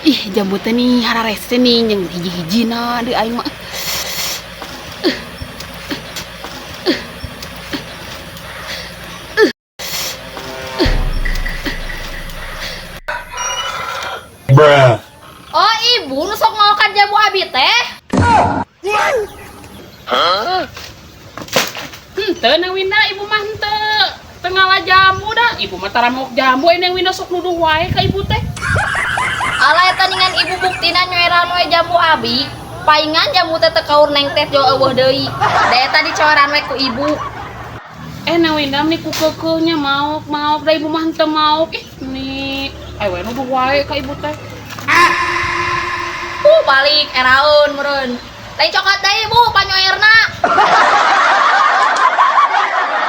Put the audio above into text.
Ih, jambu teh nih hararese nih jeung hiji-hijina deui aing mah. Bruh. Oh, ibu nu sok maokan jambu abi teh. Henteu, Neng Winda, ibu mah henteu. Teu ngala jambu dah. Ibu mah tara maok jambu, Neng Winda sok nuduh wae ka ibu teh. Alah, eta ningan ibu buktina nyueran we jambu abi. Paingan jambu teh teu kaur neng teh jo eueuh deui. Da eta dicoeran we ku ibu. Eh, Neng Winda nih ku keukeuhnya maok maok da ibu mah henteu maok. Ih, nih ayo we nuduh wae ka ibu teh. Balik eraeun meureun. Lain coklat deui, Bu, panyoerna.